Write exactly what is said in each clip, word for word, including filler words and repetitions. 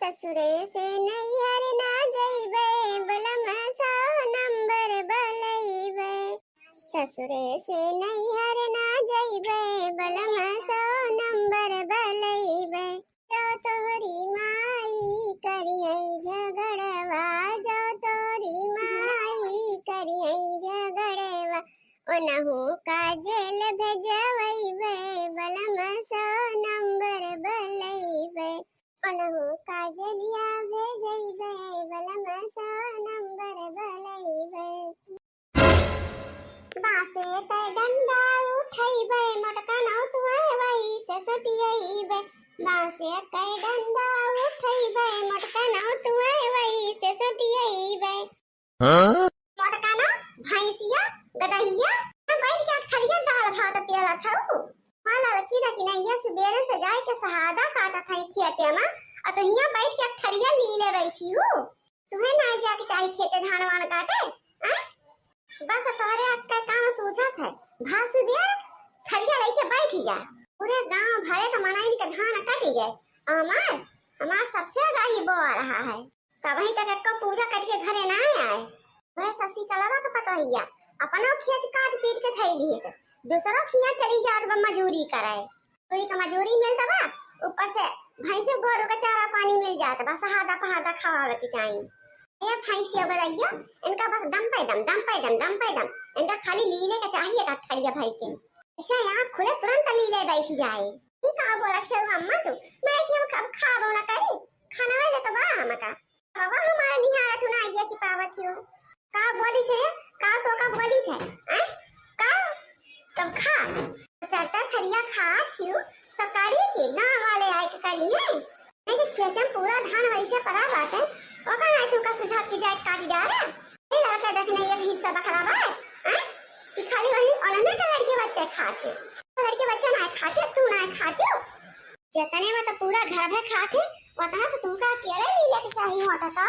ससुरे से नैहर ना जइबे, बलम सौ नंबर बलइबे। ससुरे से नैहर ना जइबे, बलम सौ नंबर बलइबे। जो तोहरी माई करिहै झगड़वा, जो तोहरी माई करिहै झगड़वा, ओनहु का जेल भेजवइबे, बलम सौ नंबर बलइबे। ओनहु का जेलिया भेजइबे, बलम सौ नंबर बलइबे। बांसे के डंडा उठइबे, मोटका नौ तुए वही से सुटियइबे। बांसे के डंडा उठइबे, मोटका नौ तुए वही से सुटियइबे। हाँ? मोटका ना, भैंसिया, गदहिया, ना बैठ के अठरिया दाल भात पियलत हऊ। हाँ ललकी दखिनैया सुबेरे से जाए के सहादा काटत है खेते में, और तू हियाँ बैठ के अठरिया लीले बैठी हऊ। तुहे ना जाके चाही खेते धान वान काटे, हैं? बस तोहरे अक्का काम सूझत है। भा सुबेर थरिया लेके बैठ जा। पूरे गांव भरे के मनइन के धान कट गए। हमार, हमार सबसे आगाही बो आ रहा है। तबही तक एको पूजा कट के घरे ना आए। वह शशिकलवा के पतोहिया अपनो खेत काट पीट के धई ली है, दूसरो खिया चली जात बा मजूरी करे। कोई का मजूरी मिलत बा, ऊपर से भैंसे गोरू का चारा पानी मिल जात बा, सहादा पहादा खवावे के टाइम। ए भैंसिया गरैया, इनका बस दम पे दम, दम पे दम, दम पे दम। इनका खाली लीले के चाहिए का थरिया भर के। ऐसे यहाँ खुले तुरंत लीले बैठ जाए। ई का बोला खेल अम्मा तू? मैं कि हम अब खाबो ना करी, खाना वाले तो बा हमका। बाबा हमारे निहारा तू ना आइडिया की पावत हो। का बोली थे? का तो का बोली थे? हैं? का? तब खा। चरता थरिया खात हियो, तो करी के गाँव वाले आए के करी है। नहीं तो खेते में पूरा धान वैसे पड़ा बाटे, ओका नहीं तू का सुझाव की जाए काटी डाला। ए लड़का देख नहीं एक हिस्सा बखरा बा, हैं? कि खाली वही ओलने के लड़के बच्चे खाते। लड़के बच्चे ना खाते, तू ना खाते हो। जतने में तो पूरा घर भर खाते, उतना तो तुमका अकेले ही लेके चाहिए मोटा का।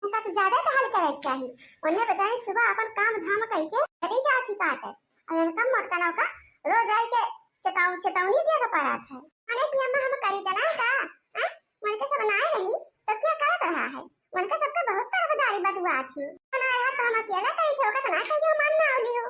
तुमका तो ज्यादा टहल करे के चाहिए। उन्हें बेचारे सुबह अपन काम धाम कइके चली जाती काटे। और इनका मोटका नौका रोज आई के चेताव-, चेतावनी दिया के पड़त है। अरे कि अम्मा हम करी जना का? हैं? मन के सब ना रही तो क्या करत रहा है? मन के सबका बहुत तरफदारी बतुआ थी। ना रहा तो हम अकेला करी थे, ओका तो ना कहियो मन ना लियो।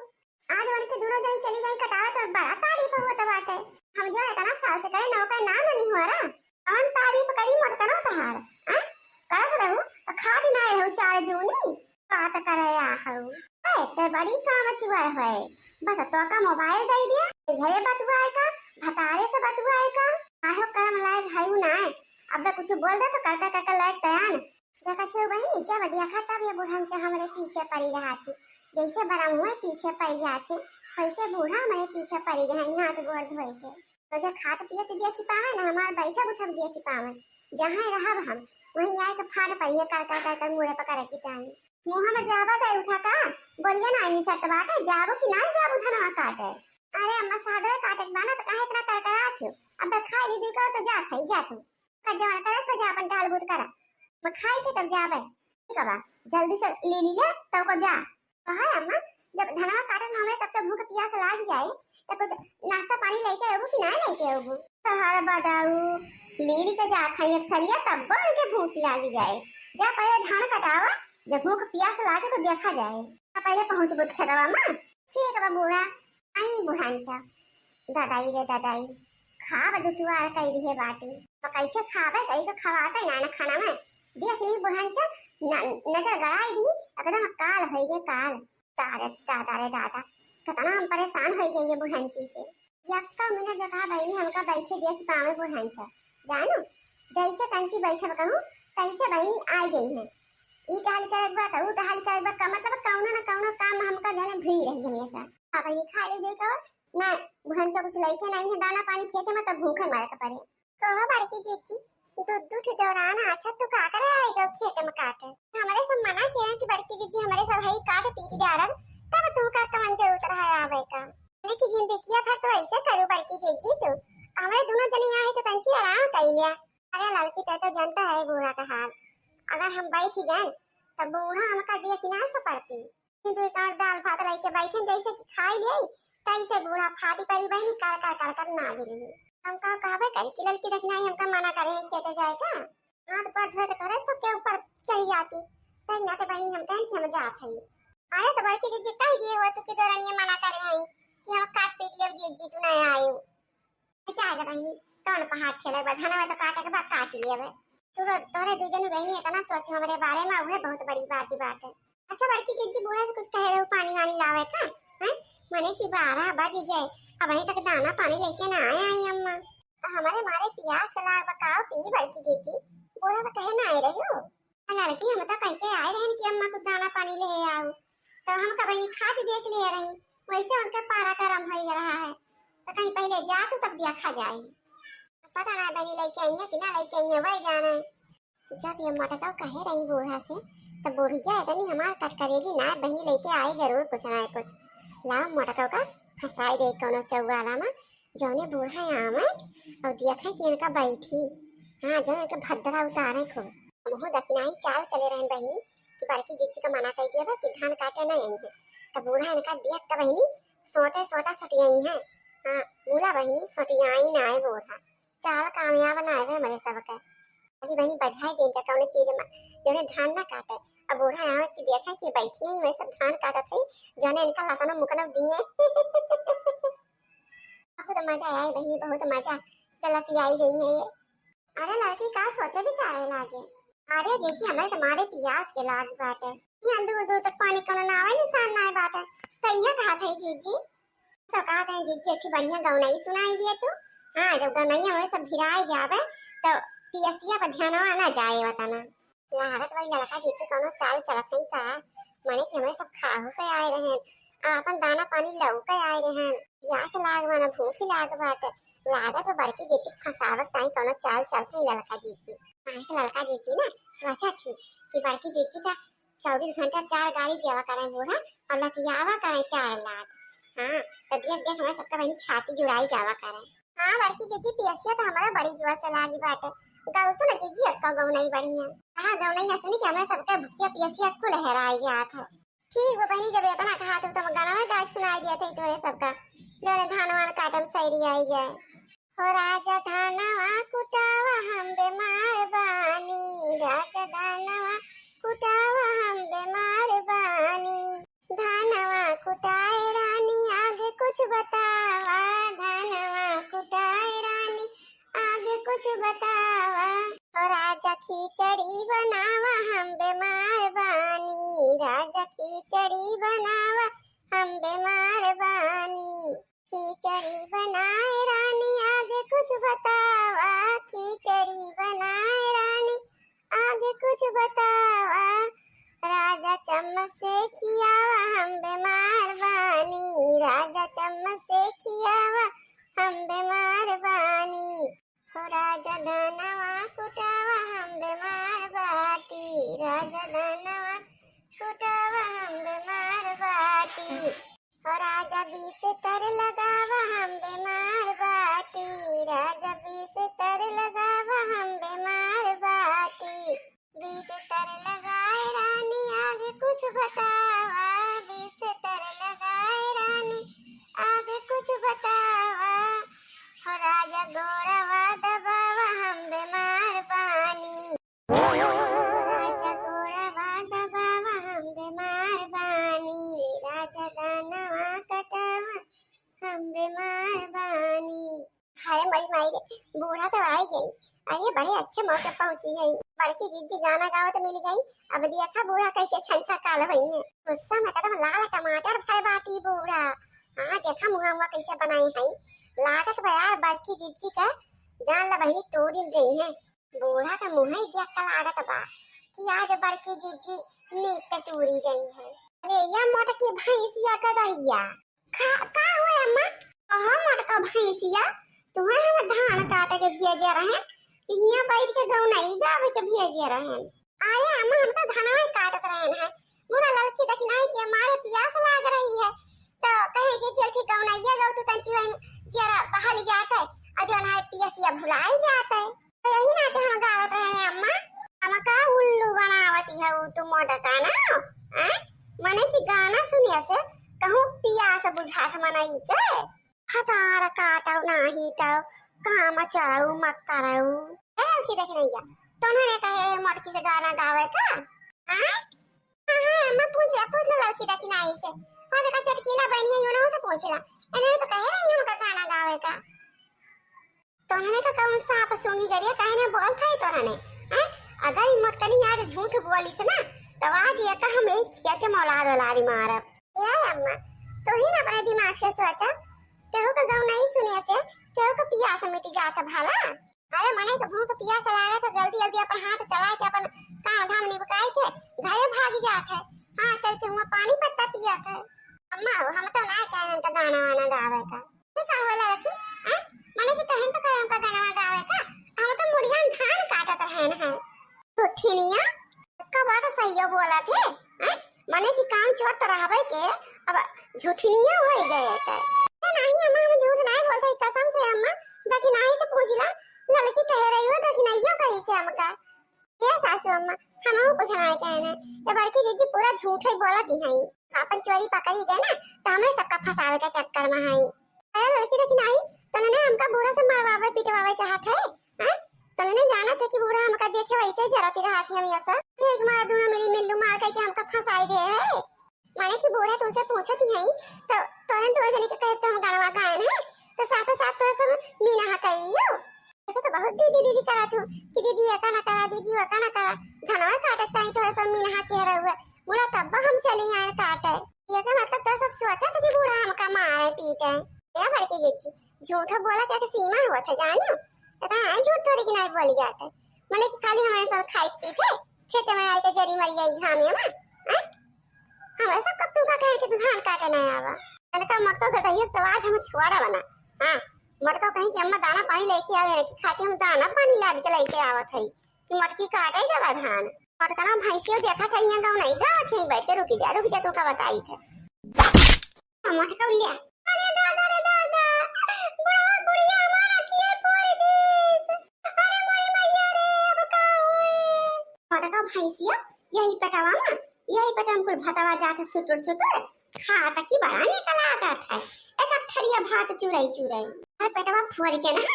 आज उनके दोनों जनी चली गई कटावे तो बड़ा तारीफ होत बाटे। हम जो इतना साल से करे नौका नाम नहीं हो रहा। कौन तारीफ करी मोटकनो तहार? हैं? करत रहू तो खात ना रहू चार जूनी। बात करे आहू। ए, ते बड़ी काम चुअर होए। बस तो का मोबाइल दे दिया। घरे बतुआए का, भतारे से बतुआए का। आहो करम लायक है उ ना है। अबे कुछ बोल दे तो करका करका लायक तैयार। देखा छे बहिनी, जब देखा तब ये बुढ़नचा हमरे पीछे पड़ी रहा थी। जैसे बरम हुए पीछे पड़ जाते, वैसे बूढ़ा हमरे पीछे पड़ी रहे हाथ गोड़ धोए के। तो जब खात पियत देखी पावे ना, हमार बैठब उठब देखी पावे। जहाँ रहब हम, वहीं आए के फाड़ पड़िए कर कर कर कर मुड़े पकड़े की टाइम। मुँह में जाबा दे उठा का, बोलिए ना इन्हीं सट बाटे, जाबो कि ना जाबो धनवा काटे। अरे अम्मा सादवे काटे के बा ना, तो काहे इतना करकरात हो? अब खा ली दी कर तो जा खाई जा तू। का जवन करे तो जा अपन टहल बूत करा। मैं खाई के तब जाबे। ठीक बा, जल्दी से ले लीजिए तब को जा। कहा अम्मा, जब धनवा काटत में हमरे सबके भूख पियास लाग जाए, तो कुछ नाश्ता पानी लेके अबू कि ना लेके अबू? तोहर बदाऊ, लीली के जा खाई एक थरिया तब उनके भूख लाग जाए। जा पहले धान कटावा, जब भूख पियास लागे तो देखा जाए। जा पहले पहुँच बूत खेतवा में। ठीक बा बूढ़ा, आई बुढ़ांचा, दादाई रे दादाई, खाब दुसुआर कई दिहे बाटी। तो कैसे खाबे, कहीं तो खवाते ना, ना खाना में। देख ली बुढ़ांचा, न-, नजर गड़ाई दी, एकदम काल होई गे काल। दादा, दादा रे दादा, कितना हम परेशान होई गई ये बुढ़ांची से। यक्का मिनट जका बहिनी हमका बैठे देख पावे बुढ़ांचा। जानो, जैसे तंची बैठब कहूँ, तैसे बहिनी आ गई है। ई टहल करे बा, त ऊ टहल करे बा, का मतलब कौनो न कौनो काम में हमका जाने भिड़ी रही हमेशा। अब ये खाली दे के ना, घर से कुछ लइके नहीं है, दाना पानी खेते में, तब भूखे मरे के पड़े। कहो बड़की जीजी, दू दू ठे दौरान आछा तू का करे आई गो खेते में काटे? हमरे सब मना किया कि बड़की जीजी हमरे सब हई काट पीट डारब, तब तू का कवन जरूरत रहा आवे का? यानी कि जिंदगिया भर तो ऐसे करू बड़की जीजी तू, हमरे दोनों जने यहाँ है तो तंची आराम कर लिया। अरे लड़की, तै तो जानता है बूढ़ा का हाल, अगर हम बैठ ही गए तो बूढ़ा हमका दिया कि ना सपड़ती। किंतु एक और दाल भात रह के बैठन जैसे कि खाई ले, तैसे बूढ़ा फाटी परी बहनी कर कर कर कर ना दिली। हम का कहबे करी कि लड़की देखना ही हमका मना करे है खेते जाए का। हाथ पर धोए के तोरे सबके ऊपर चढ़ी जाती। तई ना तो बहिनी हम कहन कि हम जात हई। अरे तो बड़की जिज्जी कह दिए हुआ तू कि देवरनिया मना करे हई कि हम काट पीट लेब जिज्जी तू ना आए। अच्छा आगे बहिनी, कौन पहाड़ ठेले बा, धनवा तो काटे के बाद काट लेब। तू रो-, तोरे दू जनी बहिनी इतना सोचो हमरे बारे में, उहे बहुत बड़ी बात ही बात है। अच्छा बड़की जिज्जी बूढ़ा से कुछ कहे रहो पानी वानी लावे का? हैं? मने कि बारह बज गए, अबहीं तक दाना पानी लेके ना आए आई अम्मा। तो हमारे मारे पियास के लाग बा, काव पी बड़की जिज्जी, बूढ़ा से कहे ना आए रही हो। लड़की हम तो कह के आए रहन कि अम्मा कुछ दाना पानी ले आओ, तो हम कबही खात देख लिए रही, वैसे उनके पारा गरम हो रहा है, तो कहीं पहले जा तू तब देखा जाए। पता ना बहनी लेके आई है कि ना लेके आई है, वही जाने। जब ये मोटका कहे रही बूढ़ा से, तो बुढ़िया इतनी हमार कटकरेजी ना बहनी लेके आए जरूर कुछ ना कुछ। लाओ मोटका का फंसाई दे कोनो चौगाला में, जौने बूढ़ा आवे और देखे कि इनका बैठी, हाँ, जौन इनका भद्रा उतारे खूब। हमहू दखिनाही चाल चले रहन बहिनी कि बड़की जिज्जी का मना कर दिया बा कि धान काटे ना आई है। तब बूढ़ा इनका देख के बहिनी सोटे सोटा सटियाई है, हाँ, मूला बहिनी सटियाई ना है बूढ़ा। चाल कामयाब ना है हमरे सबके। अभी बहिनी बधाई दिन का कौनो चीज में जौने धान ना काटे, अब बूढ़ा आवे कि देखे कि बैठी है वैसे धान काटत है, जौने इनका लतनो मुकनो दिए। बहुत मजा आए बहिनी, बहुत मजा। चलत आई गई है ये। अरे लड़की का सोचे विचारे लागे। अरे जीजी, हमरे तो मारे पियास के लाग बाटे। ये दूर दूर तक पानी कोनो ना आवे, निशान ना आए बाटे। तो ये कहा था जीजी, तो कहा था जीजी, एक बढ़िया गौनई सुनाई दिए तू। हाँ, जब गौनई हमरे सब भिराए जावे, तो पियसिया पर ध्यानवा ना जाए वतना। लागत भाई लड़का जीजी कोनो चाल चलत नहीं का, माने कि हमरे सब खाहू के आए रहन, आ अपन दाना पानी लऊ के आए रहन। प्यास लाग बा ना, भूख लाग बाटे। लागत बा बड़की जीजी फंसावत ताई कोनो चाल चलत नहीं लड़का जीजी। काहे से लड़का जीजी ना सोचा थी कि बड़की जीजी का चौबीस घंटा चार गारी देवा करें बूढ़ा और लतियावा करें चार लाख। हाँ, तो देख देख हमरा सबका बहन छाती जुड़ाई जावा करें। हाँ बड़की जीजी, पियसिया तो हमारा बड़ी जोर से लागी बाटे। गाऊ तो ना जीजी, अक्का गौनई बढ़िया। हाँ गौनई सुनी कि हमरा सबका भुकिया पियसिया कुल हेराई जात है। ठीक बा बहिनी, जब इतना कहा तो तुम गाना में गा के सुनाई दिया थे तोरे सबका, जौने धान वान काटम सैरी आई जाए। हो राजा धानवा कुटावा हम बेमार बानी, राजा धानवा कुटावा हम बेमार बानी। धानवा कुटाए रानी आगे कुछ बतावा, धानवा कुटाए रानी आगे कुछ बतावा। हो राजा खिचड़ी बनावा हम बेमार बानी, राजा खिचड़ी बनावा हम बेमार बानी। खिचड़ी बनाए रानी आगे कुछ बतावा, खिचड़ी बनाए रानी आगे कुछ बतावा। राजा चम्मच से खियावा हम बेमार बानी, राजा चम्मच से खियावा हम बेमार बानी। हो राजा धनवा कुटावा हम बेमार बाटी, राजा धनवा कुटावा हम बेमार बाटी। हो राजा बिस्तर लगावा हम बेमार बाटी, राजा बिस्तर लगावा हम बेमार बाटी। बिस्तर लगाए रानी आगे कुछ बतावा, बिस्तर लगाए रानी आगे कुछ बतावा। हो राजा गोड़वा दबावा हम बेमार बानी, हो राजा गोड़वा दबावा हम बेमार बानी, राजा धानवा कटावा हम बेमार बानी। हाय मरी माई रे, बूढ़ा तो आई गई। अरे बड़े अच्छे मौके पहुंची गई, बड़की जिज्जी गाना गावत मिल गई। अब देखा बूढ़ा कैसे छंछा काल होई है। गुस्सा में कदम लाल टमाटर भय बाटी बूढ़ा। हाँ देखा मुहा मुहा कैसे बनाई है, लागत बा यार बड़की जिज्जी का जान ला बहिनी तोड़ ही गई है। बूढ़ा का मुँह ही देख के लागत बा कि आज बड़की जिज्जी नीक के तूरी जाई है। अरे या मोटकी भैंसिया का दहिया। का, का हुआ अम्मा? कहा मोटका भैंसिया, तुम्हें हम धान काटे के भेजे रहे, हियाँ बैठ के गौनई गावे के भेजे रहे। अरे अम्मा, हम तो धनवा ही काटत रहे हैं, मुना ललकी दखिनाई के मारे पियास लाग रही है, तो कहे कि चल ठीक गौनैया गाओ तू तंची वही जरा बहल जाते, और जो ना पियसिया भुलाई जाते। तो यही नाते हम गावत रहे हैं अम्मा। हम का उल्लू बनावत है उ तू मोटका ना, हैं? मने कि गाना सुनिया से कहूँ पियास बुझात मनई के। हतार काटो नाही तो काम चलाऊ मत करो। ए की देख रही है, तोहने कहे रहे मोटकी से गाना गावे का? आय? हाँ, हाँ, अम्मा पूछ ला, पूछ ला लड़की दखिनाई से। हाँ, देखा चटकीला बहनी है, उन्हों से पूछ ला। इन्हें तो कहे रही हमका गाना गावे का। तोहने का कौन सांप सूंघी गरिया, काहे ना बोलत है तोहने? हैं? अगर ई मोटकनी आज झूठ बोली से ना, तब आज ये का हम यही खिया के मौलार वलारी मारब। ए अम्मा, तू ही ना अपने दिमाग से सोचा, केहू का गौ नहीं सुने से केहू का पियास मिट जात भला? अरे मने के भूख पियास लागे तो जल्दी जल्दी अपन हाथ चला के अपन काम धाम निपटाई के घरे भाग जात है। हाँ, चल के हुआ पानी पत्ता पियत है। अम्मा हो, हम तो ना कहे इनका गाना वाना गावे का। ये का होला रखी? हैं? मने कि तहन तो कहे हमका गाना गावे का? हम तो मुड़िया में धान काटत रहन है। झूठिनिया, का बात सही हो बोला थे? हैं? मने कि काम चोर तो रहबे के, अब झूठिनिया हो गए थे। ए नहीं अम्मा, हम झूठ नहीं बोलते, कसम से अम्मा, दखिनाई से पूछ ला, लड़की कह रही हो, दखिनाइयो कही थे हमका। ए सासू अम्मा, हमहू कुछ नहीं कहना। ये बड़की जीजी पूरा झूठ ही बोलत ही हैं। आपन चोरी पकड़ी गए ना, तो हमरे सबका फंसावे के चक्कर में हैं। अरे लड़की देखी नहीं, तोने हमका बूढ़ा से मरवावे पिटवावे चाहत है, हैं? तोने जानत है कि बूढ़ा हमका देखे वैसे जरती रहत है हम ये सब। एक मार दोनों मिली मिल्लू मार करके हमका फंसाई दे है। माने कि बूढ़ा तुमसे पूछत ही है, तो तोरन दो जने के कहे तो हम गनवा गायन है, तो साफे साफ तोरे सब मीना हा कह दियो। ऐसे तो बहुत दीदी दीदी करा तू कि दीदी एका ना करा, दीदी ओका ना करा। धनवा काटत ताई तोरे सब मीना हा कह रहे हुए। बूढ़ा तब हम चली आए काटे। ये का मतलब तो सब सोचा था कि बूढ़ा हमका मारे पीटे। या बड़की जीजी, झूठ बोला क्या के सीमा हुआ था जानियो? तो आई झूठ थोड़ी कि नहीं बोली जाते। मने कि खाली हमारे सब खाई पी के खेते में आई के जरी मरी आई घामे में, हैं? हमरा सब कब तुमका कहे कि तू धान काटे ना आवा? तनका मोटको के कहिए तो आज हम छोड़ा बना। हाँ, मोटको कहीं कि अम्मा दाना पानी लेके आ गए कि खाती हम दाना पानी लाद के लेके आवत है कि मोटकी काटे के बाद धान। मोटका ना भैंसियों देखा था यहाँ गाँव नहीं गावत है, बैठ के रुकी जा, रुकी जा, तुमका बताई थे। मोटका उलिया, अरे दादा रे दादा, बुढ़वा बुढ़िया हमारा किए फोड़ दीस। अरे मोरी मैया रे, अब का होए? मोटका भैंसिया, यही पेटवा में, यही पेटवा में कुल भतवा जात है सुटुर सुटुर, खात की बड़ा निक लागत है। एक एक थरिया भात चुरई चुरई। और पेटवा फोड़ के ना,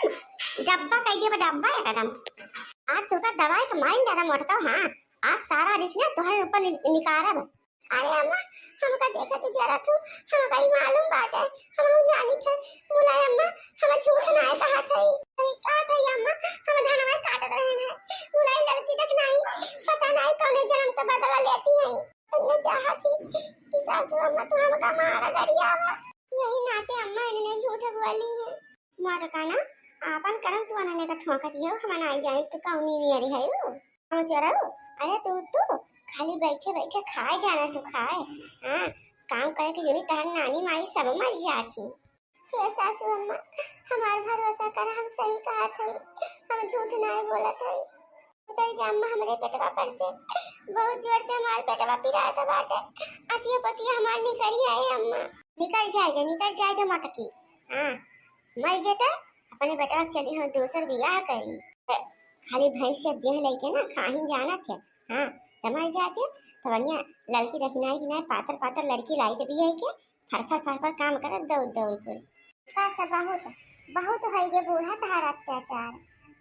डब्बा कह दिया, डब्बा एकदम। आज तो का दवाई तो मारिन दादा मोटका, हाँ, आज सारा रिस ना तोहरे ऊपर नि-, निकारब। अरे अम्मा, हमका देखे तू जरा तू, हमका ही मालूम बाटे, हम जानी थे, बुलाई अम्मा, हम झूठ ना कहा थे। सही कहा थे अम्मा, हम धनवा काट रहे हैं, बुलाई लड़की देख नहीं, पता नहीं कौने जन्म का बदला लेती है। इतने चाहत ही कि सासू अम्मा तू हमका मारा गरियावा, यही नाते अम्मा इन्हें झूठ बोली है। मोटका ना, आपन करम तू अनने का ठोंकत हो, हम ना जाई तू कौनी मेरी है वो। हम चोरऊ, अरे तू, तू खाली बैठे बैठे खाए जाना तू खाए। हाँ, काम करे के जोनी तहर नानी माई सब मर जाती। हे सासू अम्मा, हमार भरोसा कर, हम सही कहत हई, हम झूठ नाई बोलत हई। उतर जा अम्मा हमरे पेटवा पर से, बहुत जोर से हमार पेटवा पिरात बाटे। अतिया पतिया हमार निकरी आए अम्मा। निकल जाए दे, निकल जाए दे मोटकी। हाँ, मर जेते, अपने बेटवा के चली हम दोसर बियाह करी। खाली भैंस से देह लइके ना खाही जानत है। हाँ, त मर जाते, त बढ़िया लड़की दखिनाई कि नहीं, पातर पातर लड़की लाई देबी है के, फरफर फरफर काम करत दौड़ दौड़ के। बस बहुत, बहुत होई गे बूढ़ा तहार अत्याचार।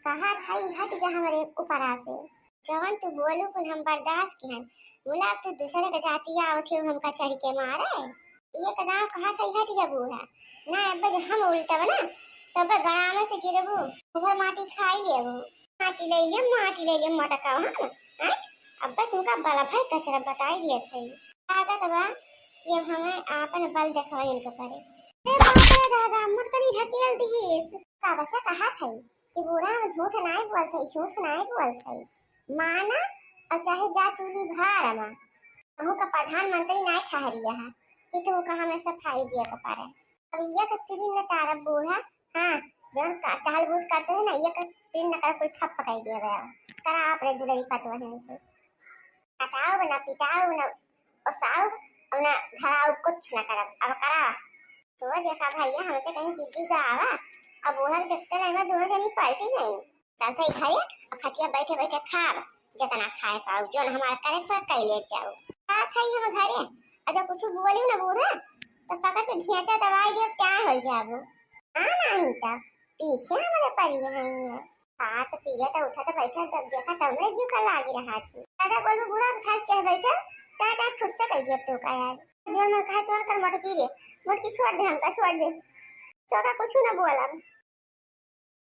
कहा था ई हट जा हमरे ऊपरा से। जवन तू बोलू कुल हम बर्दाश्त किहन। बोला अब तू दूसरे के जाति आवत है हमका चढ़ के मारे। ये कदा कहा था हट जा बूढ़ा। ना अब जे हम उल्टब ना, तब गड़ामे से गिरबू, उधर माटी खाई लेबू। माटी ले ले, माटी ले ले मोटका हम। हैं? अब तुमका बल भाई कचरा बताई दिए थे। लागत बा कि अब हमें आपन बल देखवा इनके पड़े। अरे बाप रे दादा, मोटकनी ढकेल दिहिस। का बस कहा था कि बूढ़ा हम झूठ नाई बोलत हई, झूठ नाई बोलत हई। माना और चाहे जा चूल्ही भार मा। कहूँ का प्रधानमंत्री नाई ठहरिया है कि तू का हमें सफाई दिए के पारे। अब ये कत्ती दिन न टारब बूढ़ा, हाँ, जौन का टहल बूत करते हैं ना, ये कत्ती दिन न कर कुल ठप्प कर दिया गया। करा अपने दुलरी पतवहन से। हटाओ ना, पिटाओ ना, ओसाओ, अब ना धराओ, कुछ ना करब। अब करा। तो देखा भैया, हमसे कहीं जीजी का आवा, अब बूढ़ा के देखते नहीं, मैं दोनों जनी पलटी गई। चलते ही घरे, अब खटिया बैठे बैठे खाब, जितना खाए पाओ, जो हमारा करे पर कई ले जाओ। का खाई हम घरे, और जब कुछ बोली ना बूढ़ा, तो पकड़ के घेंचा दवाई दे, क्या हो जाबो। हाँ, नहीं तो पीछे हमारे पड़ी है। खात पियत उठत बैठत जब देखा तब में जीव का लागी रहा थी। ज्यादा बोलबू बुरा उठा चाहे बैठा, टाटा खुद से कह दिया तो का यार। जो मन कहा तोर कर मोटकी रे, मोटकी छोड़ दे, हमका छोड़ दे। तो का कुछ ना बोला।